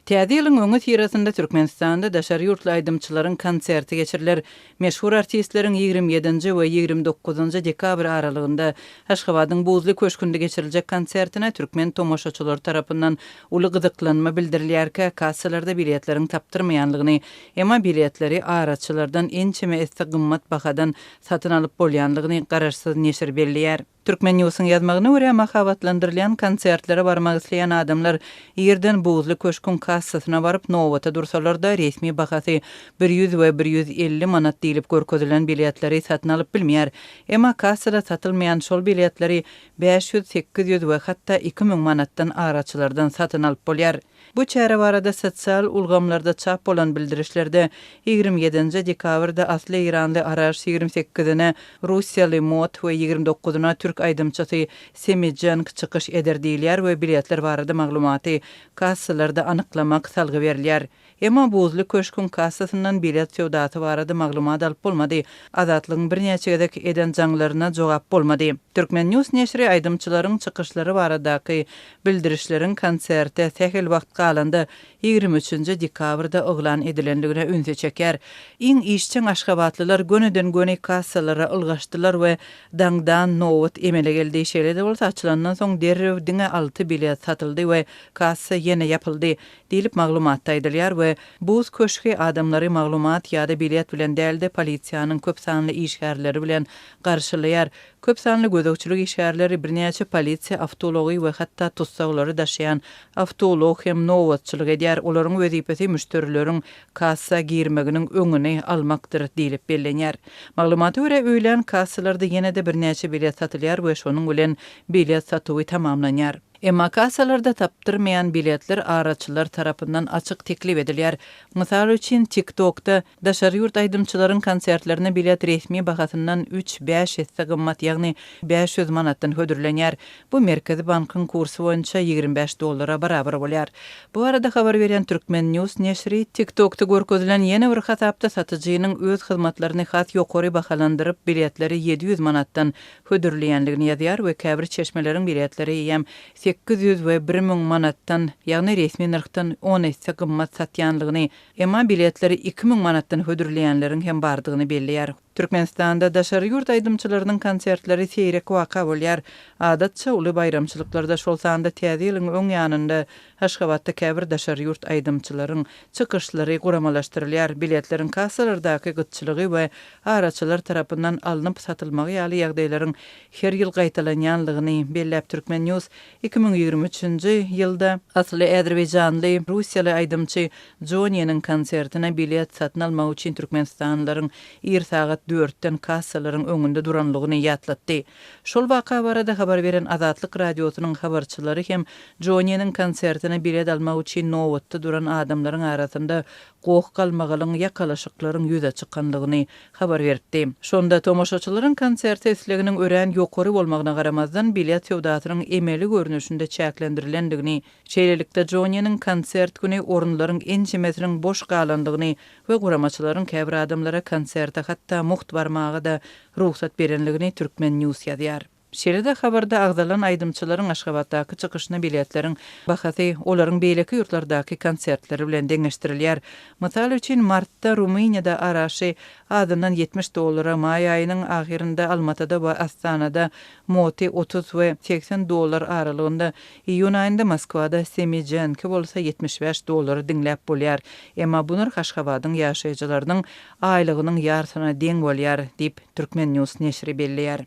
Täze ýylyň öňüsyrasynda Türkmenistanda daşary ýurtly aýdymçylaryň konserti geçiriler. Meşhur artistleriň 27-nji we 29-njy dekabr aralygynda Aşgabadyň Buzly köşgünde geçiriljek konsertine türkmen tomaşaçylary tarapyndan uly gyzyklanma bildirilýärkä, kassalarda biletleriň tapdyrmaýanlygyny, emma biletleri araçylardan ençeme esse gymmat bahadan satyn alyp bolýanlygyny garaşsyz neşir belleýär. Turkmen Newsiň ýazmagyna görä, mahabatlandyrylýan konsertlere barmak isleýän adamlar irden Buzly köşküň kassasyna baryp, nobata dursalar-da, resmi bahasy 100 we 150 manat diýlip görkezilen biletleri satyn alyp bilmeýär. Emma kassada satylmaýan şol biletleri 500, 800 we hatda 2000 manatdan araçylardan satyn alyp bolýar. Bu çäre barada sosial ulgamlarda çap bolan bildirişlerde 27-nji dekabrda asly eýranly Araş, 28-ine russiýaly Mot we 29-na türk aýdymçysy Semi Jenk çykyş eder diýilýär we biletler barada maglumaty kassalarda anyklamak salgy berilýär. Emma Buzly köşgüň kassasyndan bilet söwdasy barada maglumat alyp bolmady. Azatlygyň birnäçe gezek eden jaňlaryna jogap bolmady. Turkmen. News neşiri aýdymçylaryň çykyşlary baradaky bildirişleriň konserte sähel wagt galanda, 23-nji dekabrda yglan edilendigine ünsi çekýär. Iň işjeň aşgabatlylar gönüden-göni kassalara ylgaşdylar we daňdan nobat emele geldi. Şeýle-de bolsa, açylandan soň derrew diňe alty bilet satyldy we kassa ýene ýapyldy. Diýlip, maglumatda aýdylýar we Buz köşgi adamlary maglumat ýa-da bilet bilen däl-de, polisiýanyň köp sanly işgärleri bilen garşylaýar. Köp sanly gözegçilik işgärleri, birnäçe polisiýa awtoulagy we hatda tussaglary daşaýan awtoulag hem nobatçylyk edýär. Olaryň wezipesi müşderileriň kassa girmeginiň öňüni almakdyr diýlip bellenýär. Maglumata görä, öýlän kassalarda ýene-de birnäçe bilet satylýar we şonuň bilen bilet satuwy tamamlanýar. Emma kassalarda tapdyrmaýan biletler araçylar tarapyndan açyk teklip edilýär. Mysal üçin, TikTok-da daşary ýurt aýdymçylaryň konsertlerine bilet resmi bahasyndan üç-bäş esse gymmat, ýagny 500 manatdan hödürlenýär. Bu Merkezi bankyň kursy boýunça 25 dollara barabar bolýar. Bu barada habar berýän Turkmen. News neşiri TikTok-da görkezilen ýene bir hasapda satyjynyň öz hyzmatlaryny has ýokary bahalandyryp, biletleri 700 manatdan hödürleýändigini ýazýar we käbir çeşmeleriň biletleri eýýäm 800 we 1000 manatdan, ýagny resmi nyrhdan on esse gymmat satýanlygyny, emma biletleri 2000 manatdan hödürleýänleriň hem bardygyny belleýär. Türkmenistanda daşary ýurt aýdymçylarynyň konsertleri seýrek waka bolýar. Adatça, uly baýramçylyklarda, şol sanda Täze ýylyň öň ýanynda Aşgabatda käbir daşary ýurt aýdymçylaryň çykyşlary guramalaşdyrylýar. Biletleriň kassalardaky gytçylygy we araçylar tarapyndan alnyp satylmagy ýaly ýagdaýlaryň her ýyl gaýtalanýanlygyny belläp Turkmen. News 2023-nji ýylda asly azerbaýjanly russiýaly aýdymçy Joniýeniň konsertine bilet satyn almak üçin türkmenistanlylaryň ir sagat dörtden kassalaryň öňünde duranlygyny ýatlatdy. Şol waka barada habar beren Azatlyk Radiosynyň habarçylary hem Joniýeniň konsertine bilet almak üçin nobatda duran adamlaryň arasynda goh-galmagalyň, ýakalaşyklaryň ýüze çykanlygyny habar beripdi. Şonda tomaşaçylaryň konserte isleginiň örän ýokary bolmagyna garamazdan, bilet söwdasynyň emeli görnüşinde çäklendirilendigini, şeýlelikde, Joniýeniň konsert güni orunlaryň ençemesiniň boş galandygyny we guramaçylaryň käbir adamlara konserte hatda mugt barmaga-da rugsat berenligini Turkmen. News ýazýar. Şeýle-de habarda agzalan aýdymçylaryň Aşgabatdaky çykyşyna biletleriň bahasy olaryň beýleki ýurtlardaky konsertleri bilen deňeşdirilýär. Mysal üçin, martda Rumyniýada Araşy azyndan 70 dollara, maý aýynyň ahyrynda Almatada we Astanada Moti 30 we 80 dollar aralygynda, iýun aýynda Moskwada Semi Jenki bolsa 75 dollara diňläp bolýar. Emma bu nyrh Aşgabadyň ýaşaýjylarynyň aýlygynyň ýarsyna deň bolýar, diýip, Turkmen. News neşiri belleýär.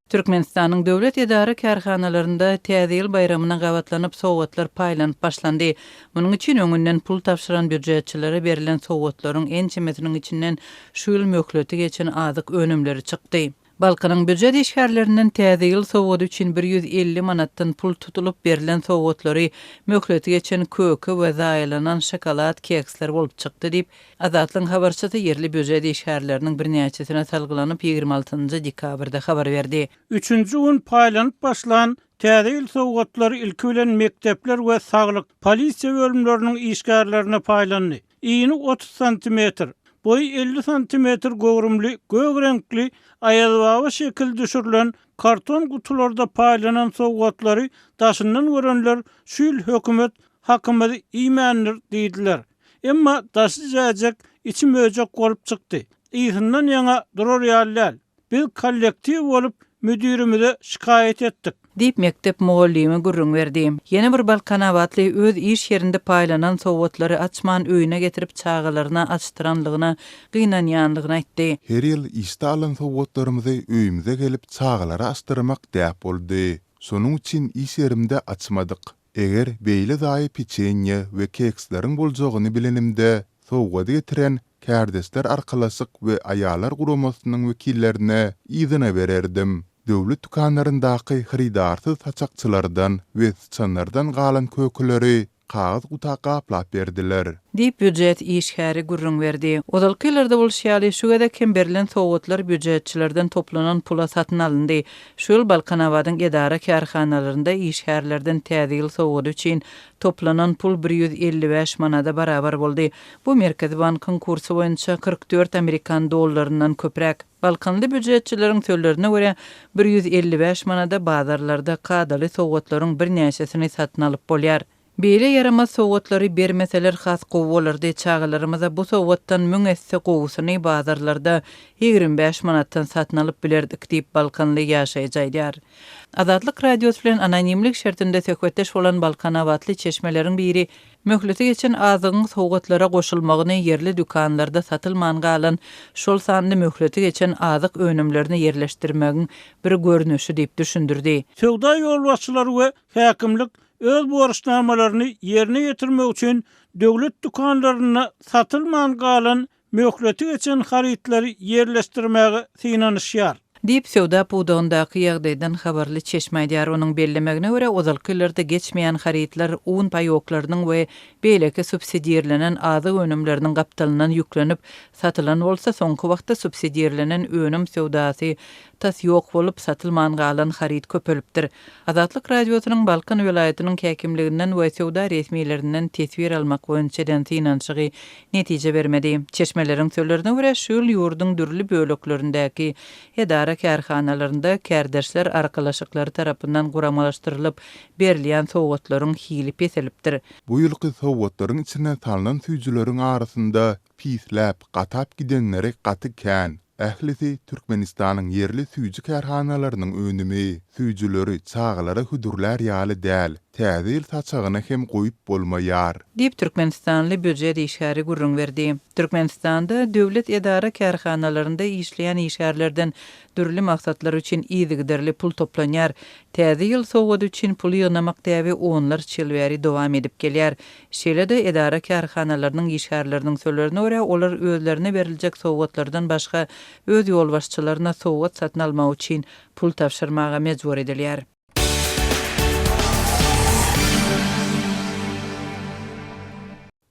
Türkmenistanyň döwlet edara-kärhanalarynda Täze ýyl baýramyna gabatlanyp sowgatlar paýlanyp başlandy. Munuň üçin öňünden pul tabşyran býujetçilere berlen sowgatlaryň ençemesiniň içinden şu ýyl möhleti geçen azyk önümleri çykdy. Balkanyň býujet işgärlerinden Täze ýyl sowgady üçin 150 manatdan pul tutulyp berlen sowgatlary möhleti geçen köke we zaýalanan şokolad keksler bolup çykdy diýip, Azatlygyň habarçysy ýerli býujet işgärleriniň birnäçesine salgylanyp, 26 dekabrda habar berdi. Üçünji gün paýlanyp başlan Täze ýyl sowgatlary ilki bilen mekdepler we saglyk, polisiýa bölümleriniň işgärlerine paýlandy. Ini 30 santimetr. Boýy 50 santimetr göwrümli gök reňkli Aýazbaba şekili düşürilen karton gutularda paýlanan sowgatlary daşyndan görenler şu ýyl hökümet hakymyzy iýmändir diýdiler. Emma daşy jäjek, içi möjek bolup çykdy. Ysyndan ýaňa durar ýaly däl. Biz kollektiw bolup müdirimize şikaýat etdik. Diýip, mekdep mugallymy gürrüň berdi. Ýene bir balkanabatly öz iş ýerinde paýlanan sowgatlary açman öýüne getirip çagalaryna açdyranlygyna gynanýanlygyny aýtdy. Her ýyl işde alan sowgatlarymyzy öýümize gelip çagalara açdyrmak däp boldy. Şonuň üçin iş ýerimde açmadyk. Eger beýle zaýa peçenýe we keksleriň boljagyny bilenimde, sowgady getiren Kärdeşler arkalaşyk we aýallar guramasynyň wekillerine yzyna bererdim. Döwlet dükanlaryndaky hyrydarsyz saçakçylardan we syçanlardan galan kökeleri kagyz guta gaplap berdiler. Diýip, býujet işgäri gürrüň berdi. Ozalky ýyllarda bolşy ýaly, şu gezek hem berlen sowgatlar býujetçilerden toplanan pula satyn alyndy. Şu ýyl Balkanabadyň edara-kärhanalarynda işgärlerden Täze ýyl sowgady üçin toplanan pul 155 manada barabar boldy. Bu Merkezi bankyň kursy boýunça 44 amerikan dollaryndan köpräk. Balkanly býujetçileriň sözlerine görä, 155 manada bazarlarda kadaly sowgatlaryň birnäçesini satyn alyp bolýar. Beýle ýaramaz sowgatlary bermeseler has gowy bolardy, çagalarymyza bu sowgatdan müň esse gowusyny bazarlarda 25 manatdan satyn alyp bilerdik diýip, balkanly ýaşaýjy aýdýar. Azatlyk Radiosy bilen anonimlik şertinde söhbetdeş bolan balkanabatly çeşmeleriň biri Möhleti geçen azygyň sowgatlara goşulmagyny ýerli dükanlarda satylman galan, şol sanda möhleti geçen azyk önümlerini ýerleşdirmegiň bir görnüşi diýip düşündirdi. Söwda ýolbaşçylary we häkimlik öz borçnamalaryny ýerine ýetirmek üçin döwlet dükanlarynda satylman galan möhleti geçen harytlary ýerleşdirmäge synanyşýar. Diýip, söwda pudagyndaky ýagdaýdan habarly çeşme aýdýar. Onuň bellemegine görä, ozalky ýyllarda geçmeýän harytlar un paýoklarynyň we beýleki subsidirlenen azyk önümleriniň gapdalyndan ýüklenip satylan bolsa, soňky wagtda subsidirlenen önüm söwdasy tas ýok bolup, satylman galan haryt köpelipdir. Azatlyk Radiosynyň Balkan welaýatynyň häkimliginden we söwda resmilerinden teswir almak boýunça eden synanyşygy netije bermedi. Çeşmeleriň sözlerine görä, şu ýyl ýurduň dürli böleklerindäki edara-kärhanalarynda kärdeşler arkalaşyklary tarapyndan guramalaşdyrylyp berilýän sowgatlaryň hili peselipdir. Bu ýylky sowgatlaryň içine salnan süýjüleriň arasynda pisläp, gatap gidenleri gaty kän. Ählisi Türkmenistanyň ýerli süýji kärhanalarynyň önümi. Süýjüleri çagalara hödürlär ýaly däl, Täze ýyl saçagyna hem goýup bolmaýar. Diýip, türkmenistanly býujet işgäri gürrüň berdi. Türkmenistanda döwlet edara-kärhanalarynda işleýän işgärlerden dürli maksatlar üçin yzygiderli pul toplanýar. Täze ýyl sowgady üçin pul ýygnamak däbi onlarça ýyl bäri dowam edip gelýär. Şeýle-de, edara-kärhanalarynyň işgärleriniň sözlerine görä, olar özlerine beriljek sowgatlardan başga öz ýolbaşçylaryna sowgat satyn almak üçin pul tabşyrmaga mejbur edilýär.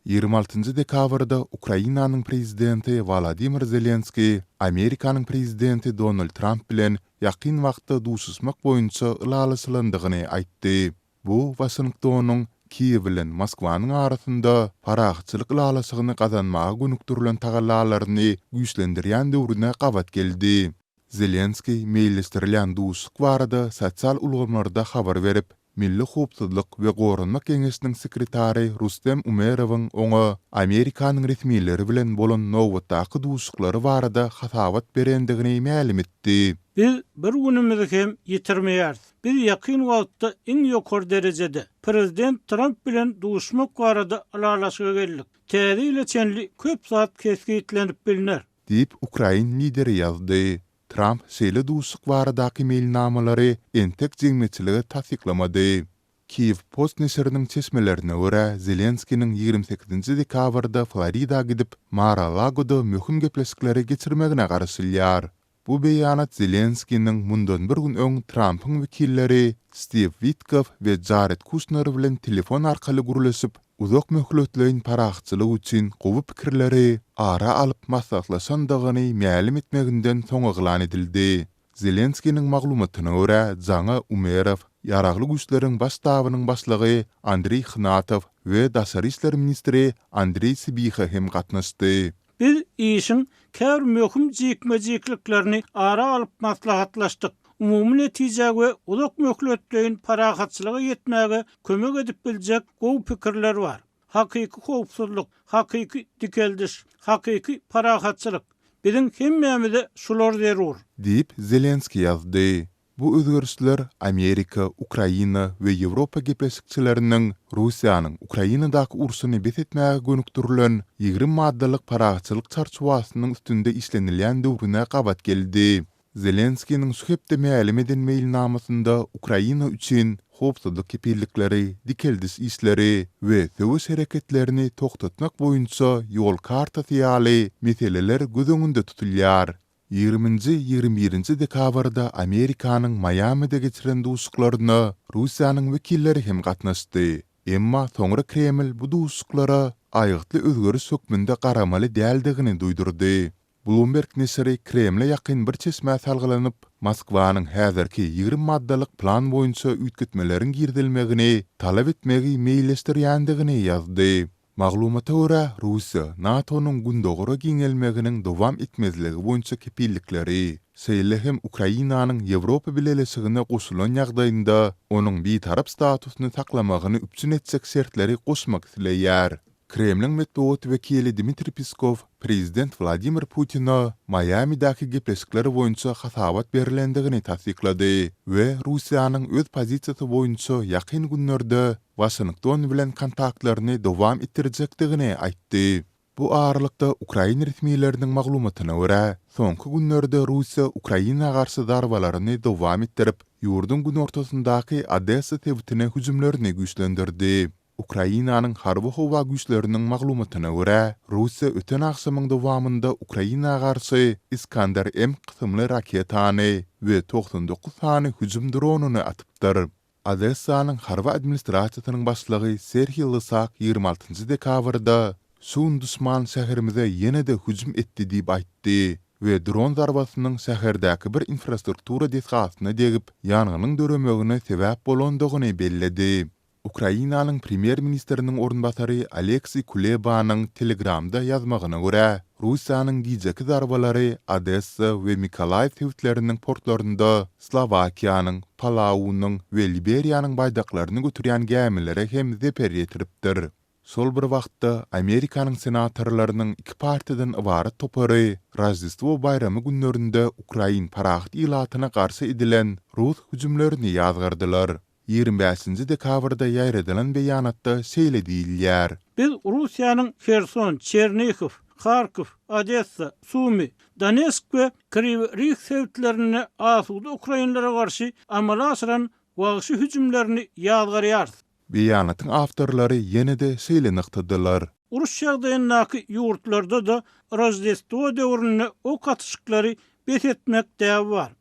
26 dekabrda Ukrainanyň prezidenti Wolodymyr Zelenskiý Amerikanyň prezidenti Donald Tramp bilen ýakyn wagtda duşuşmak boýunça ylalaşylandygyny aýtdy. Bu Waşingtonyň Kiýew bilen Moskwanyň arasynda parahatçylyk ylalaşygyny gazanmaga gönükdirilen tagallalaryny güýçlendirýän döwrüne gabat geldi. Zelenskiý meýilleşdirilýän duşuşyk barada sosial ulgamlarda habar berip, Milli howpsuzlyk we goranmak geňeşiniň sekretary Rustem Umerowyň oňa Amerikanyň resmileri bilen bolan nobatdaky duşuşyklary barada hasabat berendigini mälim etdi. Biz bir günümizi hem ýitirmeýäris. Biz ýakyn wagtda iň ýokary derejede Prezident Tramp bilen duşmak barada ylalaşyga geldik. Täze ýyla çenli köp zat kesgitlenip bilner. Diýip, ukrain lideri ýazdy. Tramp şeýle duşuşyk baradaky meýilnamalary entek jemgyýetçilige tassyklamady. Kyiv Post neşiriniň çeşmelerine görä, Zelenskiniň 28 dekabrda Florida gidip, Mar-a-Lagoda möhüm gepleşikleri geçirmegine garaşylýar. Bu beýanat Zelenskiniň mundan bir gün öň Trampyň wekilleri Stiw Witkoff we Jared Kuşner bilen telefon arkaly gürleşip, uzak möhletleýin parahatçylyk üçin gowy pikirleri ara alyp maslahatlaşandygyny mälim etmeginden soň yglan edildi. Zelenskiniň maglumatyna görä, jaňa Umerow, Ýaragly Güýçleriň Baş ştabynyň başlygy Andriý Hnatow we daşary işler ministri Andriý Sybiha hem gatnaşdy. Biz Işiň käbir möhüm jikme-jikliklerini ara alyp maslahatlaşdyk. Umumy netijä we uzak möhletleýin parahatçylyga ýetmäge kömek edip biljek gowy pikirler bar. Hakyky howpsuzlyk, hakyky dikeldiş, hakyky parahatçylyk. Biziň hemmämize şular zerur. Diýip, Zelenskiý ýazdy. Bu özgerişler Amerika, Ukraina we Ýewropa gepleşikçileriniň Russiýanyň Ukrainadaky urşuny bes etmäge gönükdirilen 20 maddalyk parahatçylyk çarçuwasynyň üstünde işlenilýän döwrüne gabat geldi. Zelenskiniň şu hepde mälim eden meýilnamasynda Ukraina üçin howpsuzlyk kepillikleri, dikeldiş işleri we söweş hereketlerini togtatmak boýunça ýol kartasy ýaly meseleler göz öňünde tutulýar. Ýigriminji, 21-nji dekabrda Amerikanyň Maýamide geçiren duşuşyklaryna Russiýanyň wekilleri hem gatnaşdy. Emma soňra Kreml bu duşuşyklara aýgytly özgeriş hökmünde garamaly däldigini duýdurdy. Bloomberg neşiri Kremle ýakyn bir çeşmä salgylanyp, Moskwanyň häzirki 20 maddalyk plan boýunça üýtgetmeleriň girizilmegini talap etmegi meýilleşdirýändigini ýazdy. Maglumata görä, Russiýa NATO-nyň gündogara giňelmeginiň dowam etmezligi boýunça kepillikleri, şeýle hem Ukrainanyň Ýewropa Bileleşigine goşulan ýagdaýynda onuň bitarap statusyny saklamagyny üpjün etjek şertleri goşmak isleýär. Kremliň metbugat wekili Dmitriý Peskow prezident Wladimir Putine Maýamidäki gepleşikler boýunça hasabat berlendigini tassyklady we Russiýanyň öz pozisiýasy boýunça ýakyn günlerde Waşington bilen kontaktlaryny dowam etdirjekdigini aýtdy. Bu aralykda, ukrain resmileriniň maglumatyna görä, soňky günlerde Russiýa Ukraina garşy zarbalaryny dowam etdirip, ýurduň günortasyndaky Odessa sebitine hüjümlerini güýçlendirdi. Ukrainanyň Harby-howa güýçleriniň maglumatyna görä, Russiýa öten agşamyň dowamynda Ukraina garşy Iskander-M kysymly raketany we 99 sany hüjüm dronyny atypdyr. Odessanyň harby administrasiýasynyň başlygy Serhiý Lysak 26 dekabrda, Şu gün duşman şäherimize ýene-de hüjüm etdi diýip aýtdy we dron zarbasynyň şäherdäki bir infrastruktura desgasyna degip, ýangynyň döremegine sebäp bolandygyny belledi. Ukrainanyň premýer-ministriniň orunbasary Oleksiý Kulebanyň Telegramda ýazmagyna görä, Russiýanyň gijeki zarbalary Odessa we Mykolaýiw sebitleriniň portlarynda Slowakiýanyň, Palaunyň we Liberiýanyň baýdaklaryny göterýän gämilere hem zeper ýetiripdir. Şol bir wagtda, Amerikanyň senatorlarynyň iki partiýadan ybarat topary Roždestwo baýramy günlerinde ukrain parahat ilatyna garşy edilen rus hüjümlerini ýazgardylar. 25 dekabrda ýaýradylan beýanatda şeýle diýilýär. Biz Russiýanyň Herson, Çernihow, Harkow, Odessa, Sumy, Donesk we Kriwi Rih sebitlerinde asuda ukrainlere garşy amala aşyran wagşy hüjümlerini ýazgarýarys. Beýanatyň awtorlary ýene-de şeýle nygtadylar. Uruş ýagdaýyndaky ýurtlarda-da Roždestwo döwründe ok atyşyklary bes etmek däbi bar.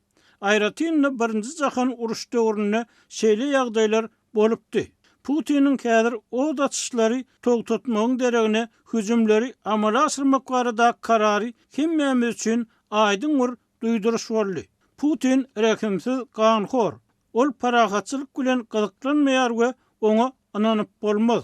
Aýratyn-da Birinji jahan uruş döwründe şeýle ýagdaýlar bolupdy. Putiniň häzir ot açyşlary togtatmagyň deregine hüjümleri amala aşyrmak baradaky karary hemmämiz üçin aýdyň bir duýduryş boldy. Putin rehimsiz ganhor. Ol parahatçylyk bilen gyzyklanmaýar we oňa ynanyp bolmaz.